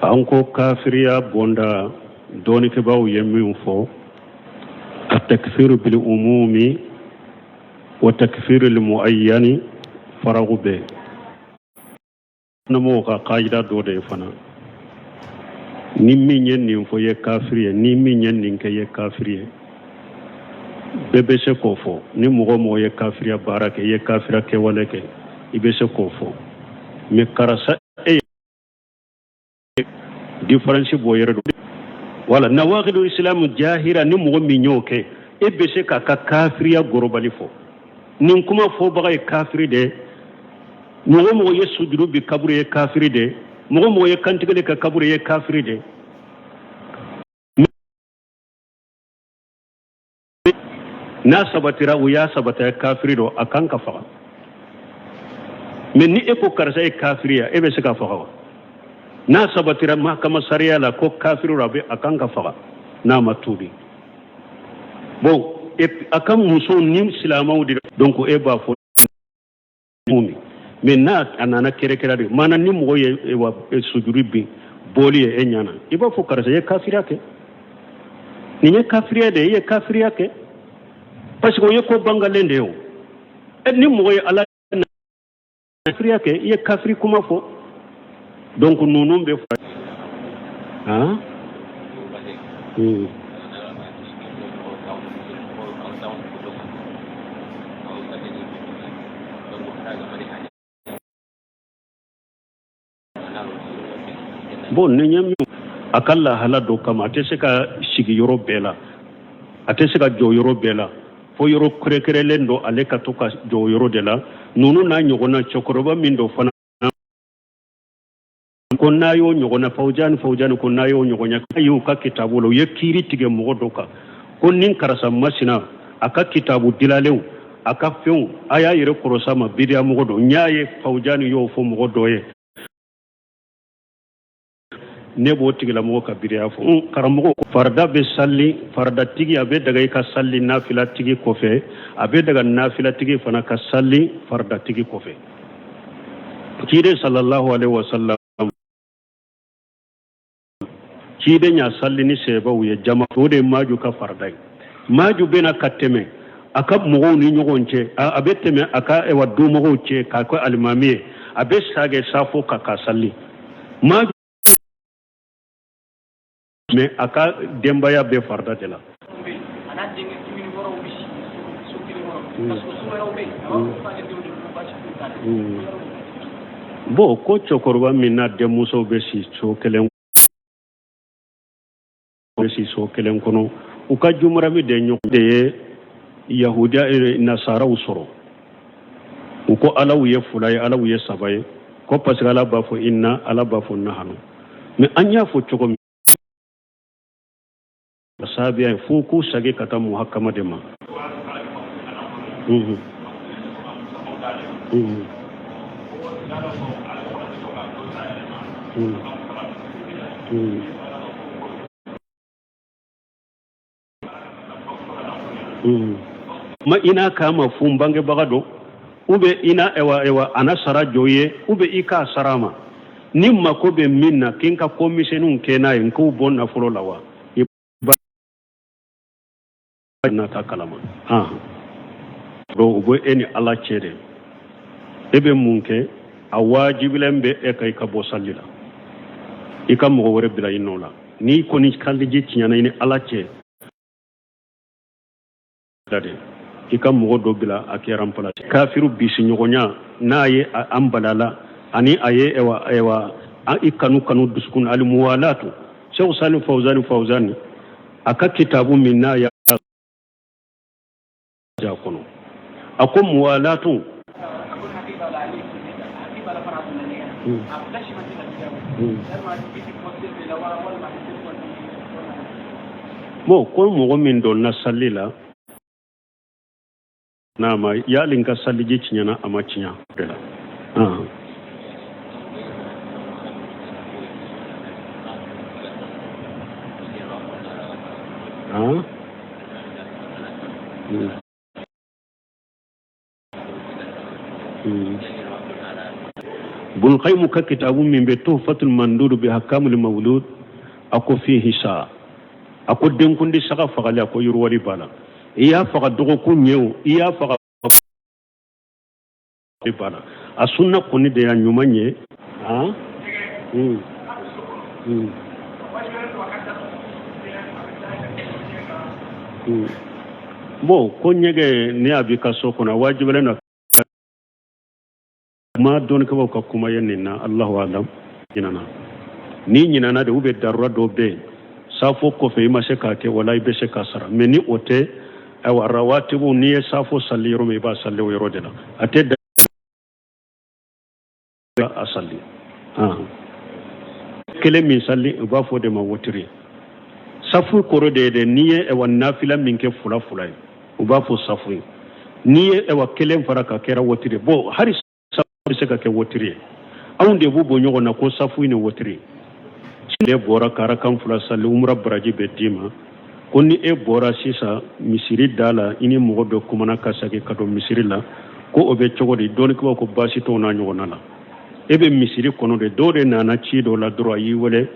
An ko kafiriya bonda dɔɔnikɛbaaw ye min fɔ, a takfiru bil umumi wa takfiru lil muayyani faragu bɛ namɔgɔw ka kayida dɔ de ye fana. Ni min ye nin fɔ ye kafiri ye, ni min ye nin kɛ ye kafiri ye, bɛɛ bɛ se k'o fɔ. Ni mɔgɔ mɔgɔ ye kafiriya baara kɛ, i ye kafiriya kɛwale kɛ, i bɛ se k'o fɔ. Mais karisa e ye différence bɔ yɛrɛ don. Wala nawakidu isilamu jahira, ni mɔgɔ min y'o kɛ, e bɛ se k'a ka kafiriya gorobali fɔ. Nin kuma fɔbaga ye kafiri de ye. Mɔgɔ mɔgɔ ye sujuru bin kaburu ye kafiri de ye. Mɔgɔ mɔgɔ ye kantigɛli kɛ kaburu ye kafiri de ye. N'a sabatira, u y'a sabata kafiri don, a kan ka faga. Mais ni e ko karisa ye kafiri ye, e bɛ se ka faga wa? N'a sabatira mahakama sariya la ko kafiri don, a bɛ a kan ka faga n'a ma tuubi. Bon, a ka musow ni silamɛw de, donc e b'a fɔ mais n'a a nana kɛrɛkɛrɛ de maana, ni mɔgɔ ye wa sujuru bin bɔli ye e ɲɛna, i b'a fɔ karisa ye kafiriya kɛ, nin ye kafiriya de ye, i ye kafiriya kɛ, parce que o ye ko bangalen de ye. O ni mɔgɔ ye ala kafiriya kɛ, i ye kafiri kuma fɔ. Donc ninnu bɛ fɔ han. Bon, ni ye min a ka lahala dɔ kama, a tɛ se ka sigi yɔrɔ bɛɛ la, a tɛ se ka jɔ yɔrɔ bɛɛ la, fo yɔrɔ kɛrɛnkɛrɛnlen dɔ, ale ka to ka jɔ yɔrɔ de la. Ninnu n'a ɲɔgɔnna cɛkɔrɔba min dɔ fana ko n'a y'o ɲɔgɔnna Fawujani, Fawujani ko n'a y'o ɲɔgɔn ye, y'u ka kitabu la, u ye kiiri tigɛ mɔgɔ dɔ kan ko nin karisa masina, a ka kitabu dilalenw, a ka fɛnw, a y'a yɛrɛ kɔrɔsa ma bidiya mɔgɔ dɔ. N y'a ye Fawujani y'o fɔ mɔgɔ dɔ ye, ne b'o tigilamɔgɔ ka bidiya fɔ. Karamɔgɔ, farida bɛ sali faridatigi, a bɛ daga i ka sali nafilatigi kɔfɛ, a bɛ daga nafilatigi fana ka sali faridatigi kɔfɛ. Ciden sallallahu alaihi wasallam, ciden y'a sali ni sɛbɛw ye jama, o de ye maju ka farida ye. Maju bɛna ka tɛmɛ a ka mɔgɔw ni ɲɔgɔn cɛ, a bɛ tɛmɛ a ka ewa domɔgɔw cɛ k'a kɛ alimami ye, a bɛ sagɛ safo ka sali maju, mais a ka denbaya bɛ farida de la. Bon, ko cɛkɔrɔba min n'a denmuso bɛ si so kelen, bɛ si so kelen kɔnɔ, u ka jumurami de ɲɔgɔn de ye yahudiya nasaraw sɔrɔ. U ko alaw ye fila ye, alaw ye saba ye, ko parce que ala b'a fɔ inna, ala b'a fɔ nahanu. Mais an y'a fɔ cogo min sabiya ye, fo k'u sagi ka taa muhakama de ma. Ma i n'a k'a ma fu n bangebaga don, ou bien i n'a ewa ewa a na sara jɔ ye, ou bien i k'a sara ma ni mako bɛ min na, k'i ka ko misɛnninw kɛ n'a ye, n k'u bɔ nafolo la wa i ba n'a ta kalama. Donc o bɛ e ni ala cɛ de. E bɛ mun kɛ? A waajibilen bɛ e kan i ka bɔ sali la, i ka mɔgɔ wɛrɛ bila i nɔ la. N'i kɔni kaliji tiɲɛna i ni ala cɛ de, i ka mɔgɔ dɔ bila a k'i remplacer. Kafiru bisiɲɔgɔnya n'a ye an balala ani a ye ewa ewa i kanu kanu dusukun alimuwalatu. Seku Sali Fawzani, Fawzani a ka kitabu min n'a y'a kɔnɔ, a ko muwalatu. Bon, ko mɔgɔ min donna sali la n'a ma yali n ka saliji tiɲɛna, a ma tiɲɛ de la. Bunkayimu ka kitabu min bɛ Tuhfatul Mandudu bi Hakamul Mawlud, a ko fihi saa, a ko denkundi saga fagali, a ko yiriwali b'a la. I y'a faga dɔgɔkun ɲɛ o, i y'a faga b'a la, a sunna kɔni de y'a ɲuman ye. Han hmm. Hmm. Hmm. Bon, ko ɲɛgɛn ni a b'i ka so kɔnɔ, a wajibiyalen na kuma dɔnnikɛbaw ka kuma ye nin na. Allahu alam. Ɲinana n'i ɲinana de, ou bien darura dɔ bɛ yen, safo kɔfɛ i ma se k'a kɛ, wala i bɛ se k'a sara. Mais ni o tɛ, ayiwa, rawatibu, n'i ye safo sali yɔrɔ min, i b'a sali o yɔrɔ de la, a tɛ da a sali kelen min sali, u b'a fɔ o de ma wotiri. Safu kɔrɔ de ye dɛ, n'i ye ayiwa nafila min kɛ fila fila ye, u b'a fɔ safu ye. N'i ye ayiwa kelen fara ka kɛra wotiri. Bon, hali safu bɛ se ka kɛ wotiri ye. Anw de b'u bɔ ɲɔgɔn na ko safu ni wotiri. Ne bɔra ka arakan fila sali, umura baraji bɛ d'i ma. Ko ni e bɔra sisan misiri da la, i ni mɔgɔ dɔ kumana ka segin ka don misiri la, ko o bɛ cogo di? Dɔnnikɛbaw ko baasi t'o n'a ɲɔgɔnna la. E bɛ misiri kɔnɔ de, dɔw de nana ci dɔ la dɔrɔn, a y'i wele.